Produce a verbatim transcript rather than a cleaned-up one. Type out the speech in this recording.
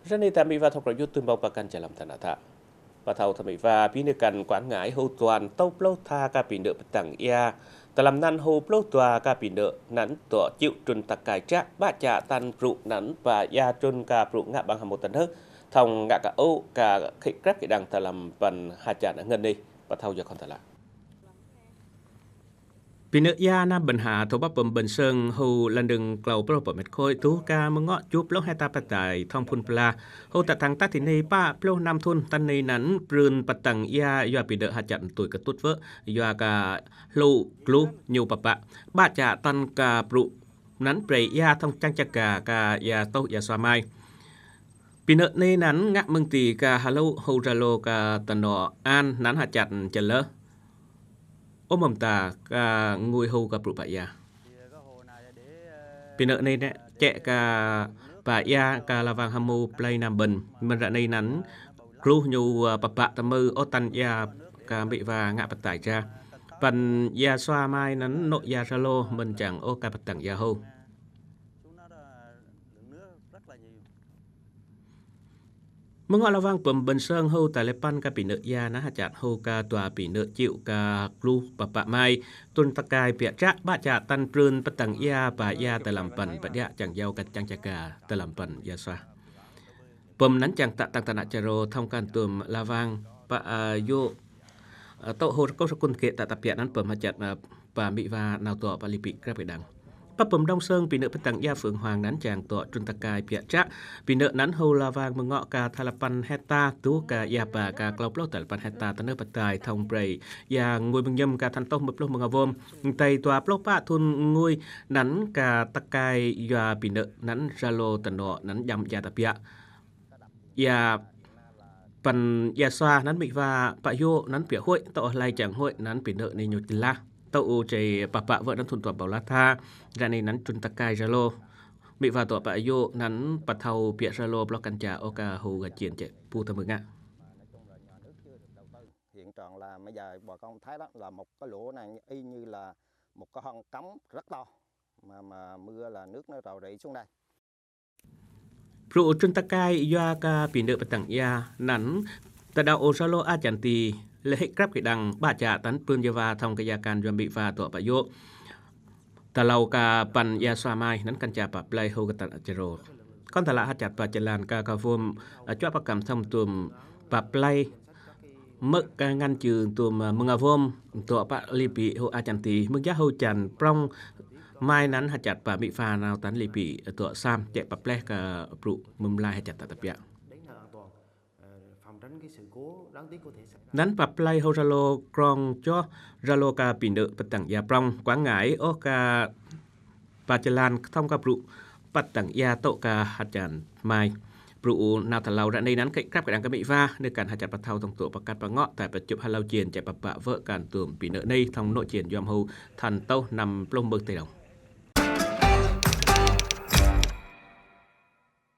Ră anei ta mĭ va thŏk rŏ yŭ tŭ ƀơ̆ng pă kăn jơlan tơnă tha. Pă thâo ta mĭ va pi nơ̆ kăn Quảng Ngãi hŭ tuan tâu plôh tha ka pi nơ̆ pơtăng ia. Tơlăm anăn hŭ plôh dua ka pi nơ̆ anăn dŏ čiu trŭn tơkai čă ƀă čă tăn prŭ anăn ba ia trŭn ka prŭ ngă ƀăng hmô tơnơh. Thŏng ngă ka ôh ka khĭ krăp kĭ đang tơlăm păn ha čan ngăn anei. Pă thâo yua khŏn tơlă. Pi nơ̆ ia năm bân ha thâo ƀă pơm bân sơng hŭ lăn đơ̆ng klâo plôh pơmĕt khối tŭ ka mơngŏ čup plôh heta pơtai thŏng phŭn pla. Hŭ ta thăng ta ti anei pă plôh năm thŭn tăn anei anăn prưn pơtăng ia yua pi nơ̆ ha čan tui kơtŭt vơ̆ yua ka hlŭ kluh ñu pơpă. Ƀă čă tăn ka prŭ anăn prei ia thŏng čang čaka ka ia tôh ia sua mai. Pi nơ̆ anei anăn ngă mơ̆ng ti ka hlŭ hŭ Zalo ka tơnŏ an anăn ha čan čơlơh. Ơ mơm ta ka ngui hŭ ka prŭ pă ia. Pi nơ̆ anei nĕ čĕ ka pă ia ka lavang hmô plei năm bân. Mơ̆n ră anei anăn kluh ñu pơpă tơmư ơ tăn ia ka mĭ va ngă pơtai ča. Păn ia sua mai anăn nŏ ia Zalo mơ̆n čang ơ ka pơtăng ia hŭ. Mơngŏ lavang pơm bân sơng hŭ ta lĕ păn ka pi nơ̆ ia anăn ha čan hŭ ka dua pi nơ̆ čiu ka kluh pơpă mai. Trŭn tơkai piă čă ƀă čă tăn prưn pơtăng ia ba ia tơlăm păn pơđiă čang yau ka čang čaka tơlăm păn ia sua. Pơm anăn čang ta tăng tơnă čơrô thŏng kăn tŭm lavang pă, a, yŭ, a, tŏ hŭ rơkâo sơkŭn kĕ ta ta piă anăn pơm ha čan, a, pă mĭ va nao dŏ pă lipĭ krăp kĭ đang. Pă pơm dŏng sơng pi nơ̆ pơtăng ia Phượng Hoàng anăn čang dŏ trŭn tơkai piă čă. Pi nơ̆ anăn hŭ lavang mơngŏ ka tha lăp păn heta tŭ ka ia ba ka klâo plôh tha lăp păn heta tơnơh pơtai thŏng prei ia ngui mơ̆ng nhâm ka than tôh mơ̆ plôh mơngă wôm. Tei dua plôh pă thŭn ngui anăn ka tơkai yua pi nơ̆ anăn Zalo tơnŏ anăn jăm ia ta piă. Ia păn ia sua anăn mĭ va pă yŭ anăn piă huĭ tŏ hlai čang huĭ anăn pi nơ̆ anei ñu čơlah. Tŏ u čei pă pă wơ̆ anăn thŭn tuam pâo la tha. Ră anei anăn trŭn tơkai Zalo. Mĭ va dŏ pă yŭ anăn pă thâo piă Zalo plŏh kăn ča ơ ka hŭ gă čiên čĕ pu tơmư ngă. Hiện trạng là bây giờ bà con thấy đó là một cái lỗ này y như là một cái hòn cống rất to mà mà mưa là nước nó rò rỉ xuống đây. Prŭ trŭn tơkai yua ka pi nơ̆ pơtăng ia anăn tơdăo ơ Zalo a čan ti lĕ hĭ krăp kĭ đang ƀă čă tăn prưn ia va thŏng ka ia kan yua mĭ va dŏ pă yŭ. Tơlâo ka păn ia sua mai anăn kăn ča pă plei hŭ ka tăn čơrô. Khŏn tơlă ha čan pă jơlan ka ka wôm, a, čuă pă kăm thŏng tŭm pă plei mơ̆ ka ngăn čư̆ tŭm, a, mơngă wôm dŏ pă lipĭ hŭ a čan ti mơ̆ng ia hŭ čan prŏng mai anăn ha čan pă mĭ va nao tăn lipĭ dŏ sam čĕ pă plei ka prŭ mơ̆m lai ha čan ta ta piă. Anăn pă plei hŭ Zalo krŏng čoh Zalo ka pi nơ̆ pơtăng ia prŏng Quảng Ngãi ơ ka pă jơlan thŏng ka prŭ pơtăng ia tŏ ka ha čan mai. Prŭ u nao tơlâo ră anei anăn kĕ krăp kĭ đang ka mĭ va nơ̆ kăn ha čan pă thâo thŏng tŏ pơkăt pơngŏ ta pơčŭp hlâo čiên čĕ pă pă wơ̆ kăn tŭm pi nơ̆ anei thŏng nŏ čiên yôm hŭ than tôh năm plôh mơ̆ tê dŏng.